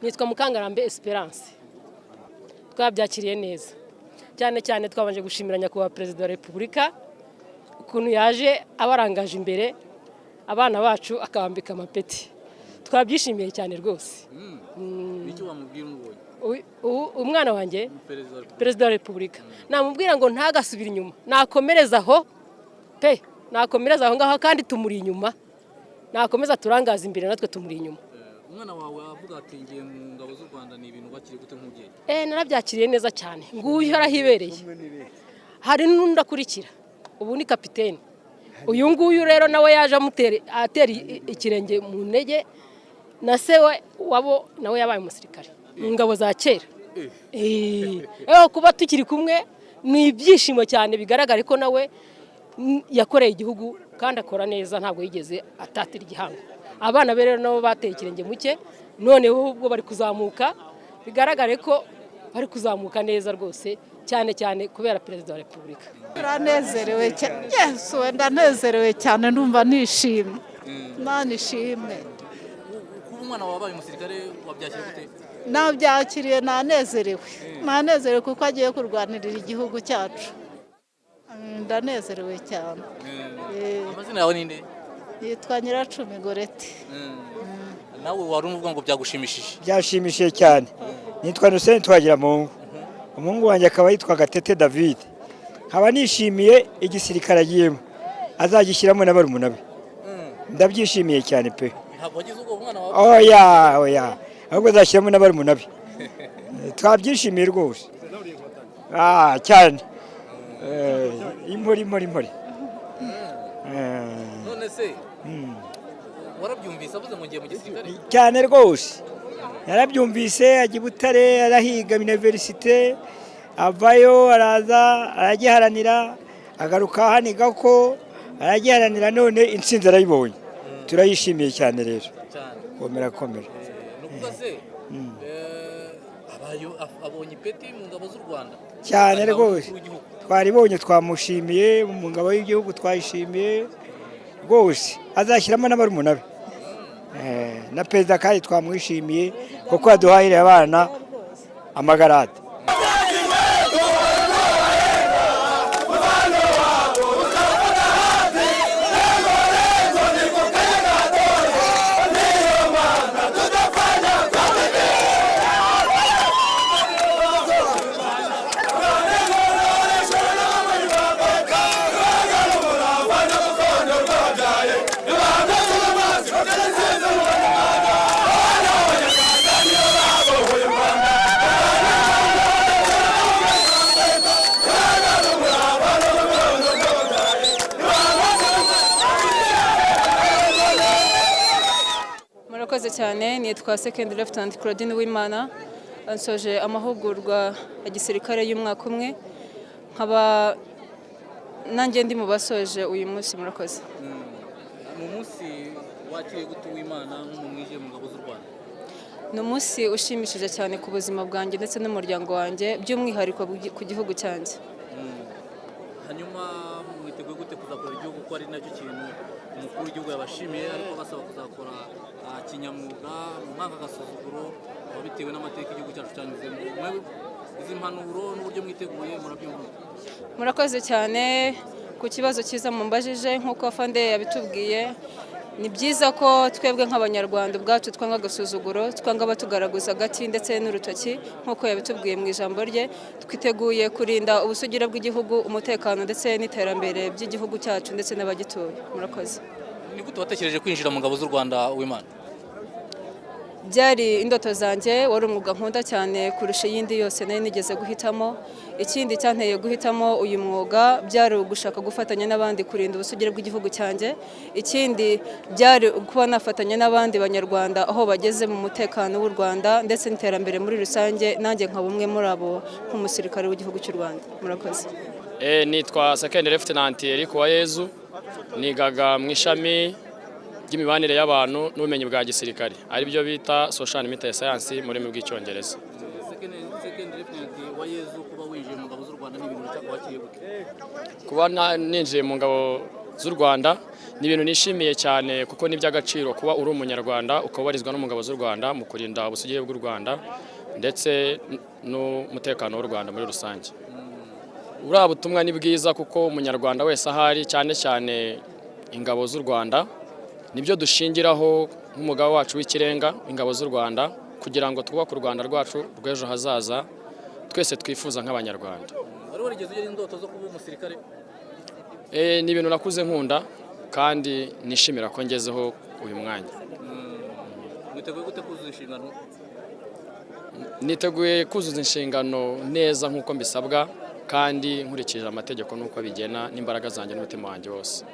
Nitwa Mukangarambe Esperance. Twabyakiriye neza cyane cyane. Twabanje gushimira Nyakubahwa Perezida wa Repubulika ukuntu yaje abarangaje imbere abana bacu, akabambika amapeti. Twabyishimiye cyane rwose. Nicyo wamubwira umubonye? Umwana wanjye? Perezida wa Repubulika. Perezida wa Repubulika namubwira ngo ntagasubire inyuma, nakomereza aho pe, nakomereza aho ngaho, kandi tumuri inyuma. Nakomeza turangaza imbere, natwe tumuri inyuma. Umwana wawe avuga ati "Ngiye mu ngabo z'u Rwanda", ni ibintu wakiriye gute nk'umubyeyi? Narabyakiriye neza cyane. Nguyu arahibereye, hari n'undi akurikira, ubu ni kapitene. Uyu nguyu rero nawe yaje amutera, atera ikirenge mu ntege na se we wabo, nawe yabaye umusirikare mu ngabo za kera. Kuba tukiri kumwe ni ibyishimo cyane. Bigaragare ko nawe yakoreye igihugu kandi akora neza, ntabwo yigeze atatira igihango. Abana be rero nabo bateye ikirenge mu cye, noneho ubwo bari kuzamuka, bigaragare ko bari kuzamuka neza rwose, cyane cyane kubera Perezida wa Repubulika. Turanezerewe cyane. Yesu we, ndanezerewe cyane, ndumva nishimye. Imana ishimwe. Kuba umwana wawe abaye umusirikare wabyakiriye gute? Nabyakiriye, nanezerewe, nanezerewe kuko agiye kurwanirira igihugu cyacu. Ndanezerewe cyane. Amazina yawe ni nde? Yitwa Nyiracumi Gorete. Nawe wari umuvuga ngo byagushimishije? Byashimishije cyane. Nitwa Nuseni Twagiramungu, umuhungu wanjye akaba yitwa Gatete David. Nkaba nishimiye igisirikare agiyemo, azagishyiramo na barumuna be. Ndabyishimiye cyane pe. Ntabwo wagize ubwo umwana wawe? Oya, oya, ahubwo azashyiramo na barumuna be. Twabyishimiye rwose. Ah, cyane. Impore, impore, impore. None se warabyumvise avuze ngo ngiye mu gisirikare? Cyane rwose, yarabyumvise. Ajya i Butare, arahiga université, avayo araza aragiharanira, agaruka hano ko aragiharanira, none intsinzi arayibonye. Turayishimiye cyane rero. Cyane. Komera, komera. Ni ukuvuga se abonye ipeti mu ngabo z'u Rwanda? Cyane Ari rwose. umukuru w'igihugu. Twaribonye, twamushimiye mu ngabo y'igihugu, twayishimiye rwose. Azashyiramo n'abarumuna be. Na perezida kandi twamwishimiye kuko yaduhaye abana amagarade. Murakoze cyane. Nitwa Second Lieutenant Claudine Uwimana. Nsoje amahugurwa ya gisirikare y'umwaka umwe, nkaba nanjye ndi mu basoje uyu munsi. Murakoze. Ni umunsi wakiriye gute, Uwimana, nk'umuntu winjiye mu ngabo z'u Rwanda? Ni umunsi ushimishije cyane ku buzima bwanjye ndetse n'umuryango wanjye, by'umwihariko ku gihugu cyanjye. Hanyuma mwiteguye gute kuzakora igihugu, ko ari nacyo kintu umukuru w'igihugu yabashimiye, ariko basaba kuzakora kinyamwuga, mwanga agasuzuguro bitewe n'amateka igihugu cyacu cyanyuzemo? Mwe izi mpanuro n'uburyo mwiteguye murabyumva? Murakoze cyane ku kibazo cyiza mumbajije. Nk'uko afande yabitubwiye, ni byiza ko twebwe nk'Abanyarwanda ubwacu twanga agasuzuguro, twanga abatugaragaza agati ndetse n'urutoki. Nk'uko yabitubwiye mu ijambo rye, twiteguye kurinda ubusugire bw'igihugu, umutekano ndetse n'iterambere by'igihugu cyacu ndetse n'abagituye. Murakoze. Ni gute watekereje kwinjira mu ngabo z'u Rwanda, Uwimana? Byari indoto zanjye. Wari umwuga nkunda cyane kurusha iyindi yose nari nigeze guhitamo. Ikindi cyanteye guhitamo uyu mwuga byari ugushaka gufatanya n'abandi kurinda ubusugire bw'igihugu cyanjye. Ikindi byari kuba nafatanya n'abandi Banyarwanda aho bageze mu mutekano w'u Rwanda ndetse n'iterambere muri rusange, nanjye nkaba umwe muri abo nk'umusirikare w'igihugu cy'u Rwanda. Murakoze. Nitwa Second Lieutenant Eric Uwayezu, nigaga mu ishami ry'imibanire y'abantu n'ubumenyi bwa gisirikare, aribyo bita Social and Military Science mu rurimi rw'Icyongereza. Second Lieutenant Uwayezu, kuba winjiye mu ngabo z'u Rwanda ni ibintu wakiriye gute? Kuba ninjiye mu ngabo z'u Rwanda. Ni ibintu nishimiye cyane kuko ni iby'agaciro kuba uri Umunyarwanda ukaba ubarizwa no mu ngabo z'u Rwanda mu kurinda ubusugire bw'u Rwanda ndetse n'umutekano w'u Rwanda muri rusange. Buriya butumwa ni bwiza kuko Umunyarwanda wese ahari, cyane cyane ingabo z'u Rwanda, nibyo dushingiraho nk'umugaba wacu w'ikirenga, ingabo z'u Rwanda, kugira ngo twubake u Rwanda rwacu rw'ejo hazaza twese twifuza nk'Abanyarwanda. Wari warigeze ugira indoto zo kuba umusirikare? Ni ibintu nakuze nkunda kandi nishimira ko ngezeho uyu mwanya. Mwiteguye gute kuzuza inshingano? Niteguye kuzuza inshingano neza nk'uko mbisabwa kandi nkurikije amategeko n'uko bigena n'imbaraga zanjye n'umutima wanjye wose.